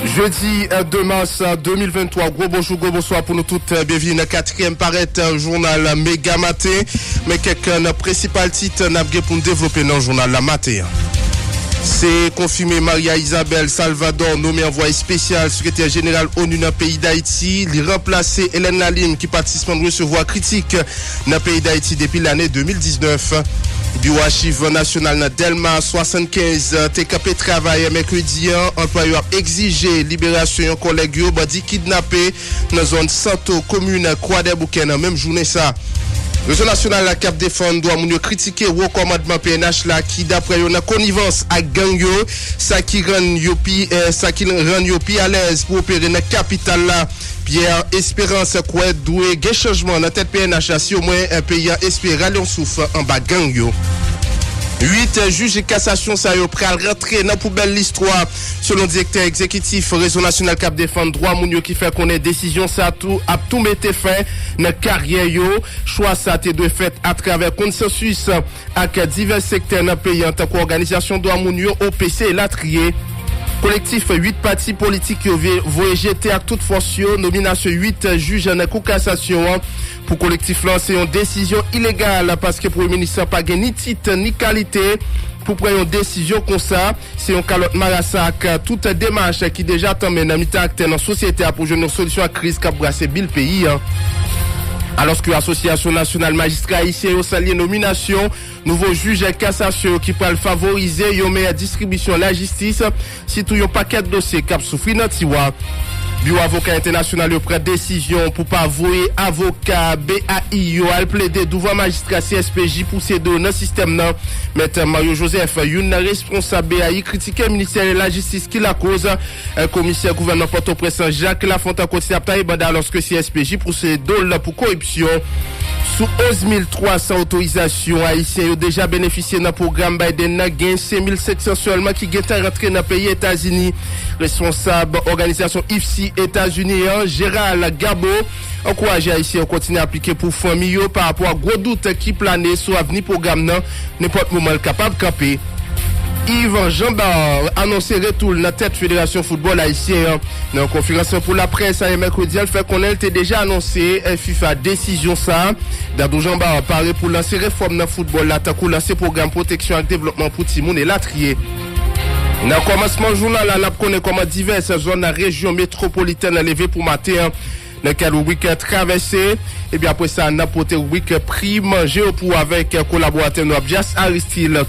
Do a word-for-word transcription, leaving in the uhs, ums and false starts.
Jedi, euh, de mas, euh, de mil venntwa, gwo bonjou, gwo bonswa pou nou tout. Euh, byenvini nan katriyèm parèt, euh, jounal Mega Maten. Men kèk, euh, nan prensipal tit, euh, n ap gen pou n devlope nan jounal la maten an. Se konfime, Maria Isabel Salvador nonmen anvwaye espesyal sekretè jeneral onu nan peyi Dayiti. Li ranplase Hélène Lalim ki pati sispann resevwa kritik nan peyi Dayiti depi lane de mil diznèf. Biwo Achiv Nasyonal nan Dèlma swasannkenz te kanpe travay mèkredi an. Anplwaye yo ap egzije liberasyon yon kòlèg yo bandi kidnape nan zòn Santo, komin Kwadèboukè, nan menm jounen sa. Rezo nasyonal la k ap defann dwa moun yo kritike wo kòmandman P N H la ki, daprè yo, nan konivans ak gang yo, sa ki rann yo pi, eh, sa ki rann yo pi alèz pou opere nan kapital la. Pierre Espérance kwè dwe gen chanjman nan tèt P N H la si omwen, eh, peyi an espere rale yon souf anba gang yo. Uit jij kasasyon sa yo pral rantre nan poubèl listwa. Selon direktè egzekitif Rezo Nasyonal k ap defann dwa moun yo ki fè konnen desizyon sa tou ap tou mete fen nan karyè yo. Chwa sa te dwe fèt atravè konsansis ak divès sektè nan peyi an, tankou òganizasyon dwa moun yo, O P C, elatriye. Kolektif uit pati politik yo ve- voye jete ak tout fòs yo nominasyon uit jij nan Kou Kasasyon an. Pou kolektif lan, se yon desizyon ilegal paske premye minis lan pa gen ni tit ni kalite pou pran yon desizyon konsa. Se yon kalòt marasa ak tout demach ki deja tanmen nan mitan aktè nan sosyete a pou jwenn yon solisyon ak kriz k ap brase bil peyi an. Alòske Asosyasyon Nasyonal Majistra Ayisyen yo salye nominasyon nouvo jij kasasyon yo ki pral favorize yon meyè distribisyon lajistis, sitou yon pakèt dosye k ap soufri nan tiwa. Biwo avoka entènasyonal yo pran desizyon pou pa voye avoka B A I yo al plede douvan majistra C S P J pou sede yo nan sistèm nan. Mèt Mario Joseph, youn nan responsab B A I, kritike ministè lajistis ki lakoz, eh, komisè gouvènman Pòtoprens lan, Jacques Lafontant, kontinye ap taye banda alòske C S P J pouse do l pou koripsyon. Sou onz mil twa san otorizasyon Ayisyen yo deja benefisye nan pwogram Biden nan, gen senk mil senk san sèlman ki gentan rantre nan peyi Etazini. Responsab òganizasyon IFSI Etazini an, Gérald Gabo, ankouraje Ayisyen yo kontinye aplike pou fanmi yo parapò a gwo dout ki plane sou avni pwogram nan. Nenpòt moman l kapab kanpe. Yves Jean Bart anonse retou l nan tèt Federasyon Foutbòl Ayisyen an. Nan yon konferans pou laprès ayè mèkredi an, l fè konnen l te deja anonse, eh, FIFA desizyon sa a. Dadou Jean Bart pare pou lanse refòm nan foutbòl la, tankou lanse pwogram pwoteksyon ak devlopman pou timoun elatriye. Nan kòmansman jounal la, n ap konnen kòman divès zòn nan rejyon metwopolitèn nan leve pou maten an. Nan kad ribrik Travèse, epi apre sa, n ap pote ribrik Pri Manje yo pou avèk kolaboratè nou Abdias Aristide.